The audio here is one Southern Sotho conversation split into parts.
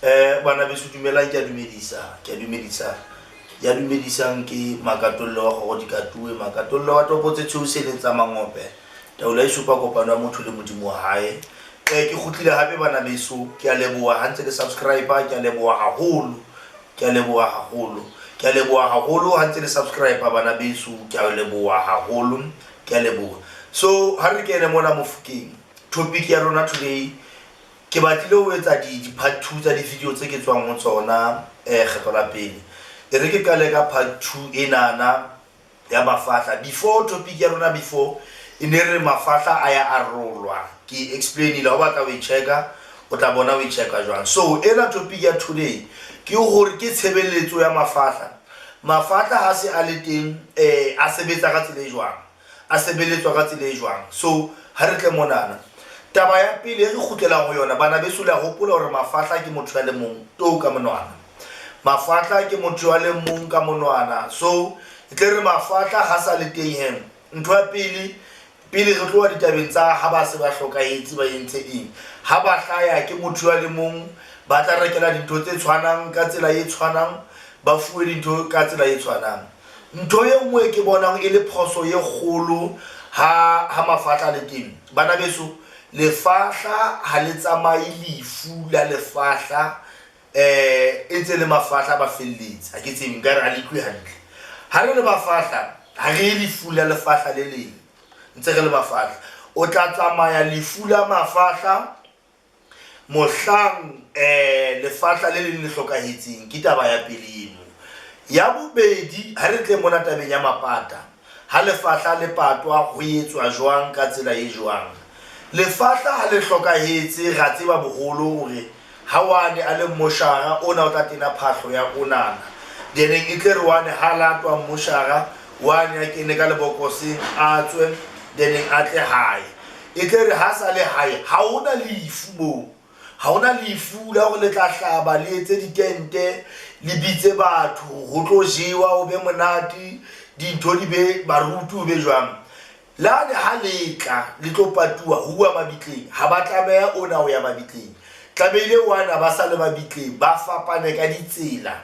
Eh bana beso dumelang ke a dumedisa ke a dumedisa ya dumedisang ke makatollo wa kgogo dikatuwe makatollo wa topo tse tshweu seleng tsa mangope taolo e supa kopano ya motho le modimo wa hae eh ke kgutlile hape bana beso ke a leboha ha ntse le subscribe ke a leboha haholo ke a leboha haholo ke a leboha haholo ha ntse le subscribe bana beso ke a leboha haholo ke a leboha so ha re kene mona mofokeng topic ya rona today Ke batlile ho etsa di di-part 2 tsa di-video tse ke tswang ho tsona kgetlo la pele. E re ke qale ka part 2 enana ya mafahla. Before topic ya rona before e ne re mafahla a ya arolwa. Ke explain-ile ha o batla ho e check-a o tla bona o e check-a jwang. So ena topic ya today ke hore ke tshebeletso ya mafahla. Mafahla ha se a le teng a sebetsa ka tsela e jwang? A sebeletswa ka tsela e jwang? So, ha re tle monana. Taba ya pele e re kgutlelang ho yona, bana beso, le a hopola hore mafahla ke motho ya le mong tou ka monwana. Mafahla ke motho ya le mong ka monwana. So, e tle re mafahla ha sa le teng he, ntho ya pele, pele re tloha ditabeng tsa ha ba se ba hlokahetse ba entse eng, ha ba hlaya ke motho ya le mong, ba tla rekela dintho tse tshwanang ka tsela e tshwanang, ba fuwe dintho ka tsela e tshwanang. Ntho e nngwe e ke bonang e le phoso e kgolo ha ha mafahla a le teng, bana beso, lefahla ha le tsamaye lefu la lefahla eh e ntse le mafahla ba felletse. Ha ke tsebe nkare ha le utlwe hantle. Ha re le mafahla ha re ye lefu la lefahla le leng, ntse re le mafahla. O tla tsamaya lefu la mafahla Mohlang lefahla le leng le hlokahetseng, ke taba ya pele eno. Ya bobedi, ha re tle mona tabeng ya mapata. Ha lefahla le patwa ho etswa jwang ka tsela e jwang? Lefahla ha le hlokahetse ra tseba boholo hore ha wane a le mmoshara ona o tla tena phahlo ya onana. Deneng e tle re wane ha latwa mmoshara wane a kene ka lebokoseng a tswe deneng a tle hae. E tle re ha sa le hae, ha ho na lefu moo. Ha ho na lefu la hore le tla hlaba, le etse ditente, le bitse batho, ho tlo jewa, ho be monate, dintho di be baruti, ho be jwang. Lane ha le tla, le tlo patuwa, ho uwa mabitleng, ha ba tlameha ona ho ya mabitleng. Tlamehile wana ba sa le mabitleng, ba fapane ka ditsela.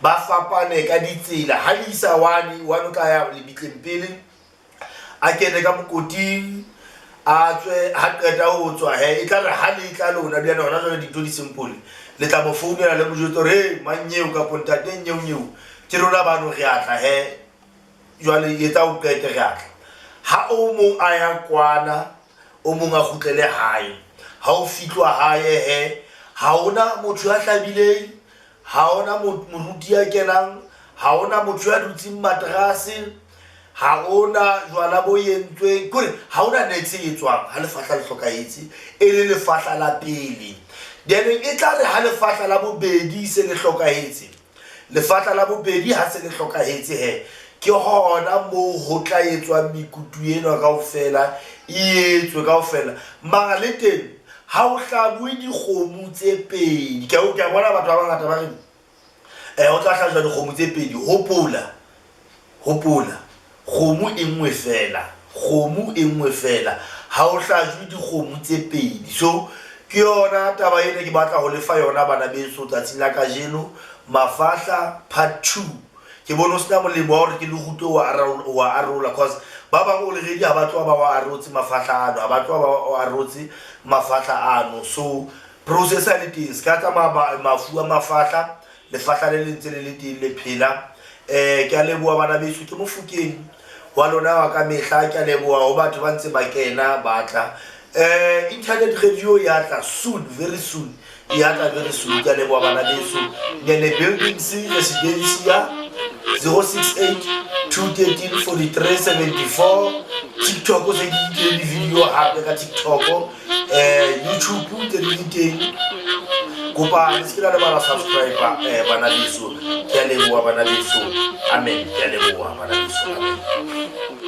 Ba fapane ka ditsela. Ha le isa wane, wane o tla ya lebitleng pele. A kene ka mokoting a tswe ha qeta ho tswa he e tla re ha le tla lona bjana hona jwale dintho di simple le tla mo founela le mo jwetsa hore hey mannyeo kapo ntate nyeo nyeo ke rona bano re atla he jwale etsa o qete re atla ha o mong a ya kwana o mong a kgutlele hae ha o fitlwa hae he ha ona motho ya hlabileng ha ona moruti ya kenang ha ona motho ya dutseng materase Ha hona jwala bo entsweng, kore ha hona niks e etswang ha lefahla le hlokahetse e le lefahla la pele. Then e tla re ha lefahla la bobedi se le hlokahetse, lefahla la bobedi ha se le hlokahetse he, ke hona moo ho tla etswang mekutu enwa kaofela, e etswe kaofela. Mara le teng ha ho hlabuwe dikgomo tse pedi. Ke a bona batho ba bangata ba re o tla hlajwa dikgomo tse pedi. Hopola, Hopola, kgomo e nngwe feela, kgomo e nngwe feela, ha ho hlajwe dikgomo tse pedi. So, ke yona taba ena ke batla ho le fa yona bana beso tsatsing la kajeno, Mafahla part 2. Ke bone ho sena molemo wa hore ke le rute ho wa arola, cause ba bang already ha ba tloha ba wa arotse mafahla ano, ha ba tloha ba wa arotse mafahla ano. So, process ha le teng, se ka tsamaya mafu a mafahla, Lefahla le le ntse le le teng le phela. Ke a leboha bana beso, ke Mofokeng wa lona wa ka mehla. Ke a leboha ho batho ba ntse ba kena ba tla. Internet radio ya tla soon, very soon. Ya tla very soon. Ke a leboha bana beso. Nyene Buildings Residencia 068 213 43 74. TikTok se ke di video hape ka TikTok. YouTube tse di le teng. Kopa le se ke la lebala subscribe bana beso. Ke a leboha bana beso. Amen. Ke a leboha bana beso. Amen.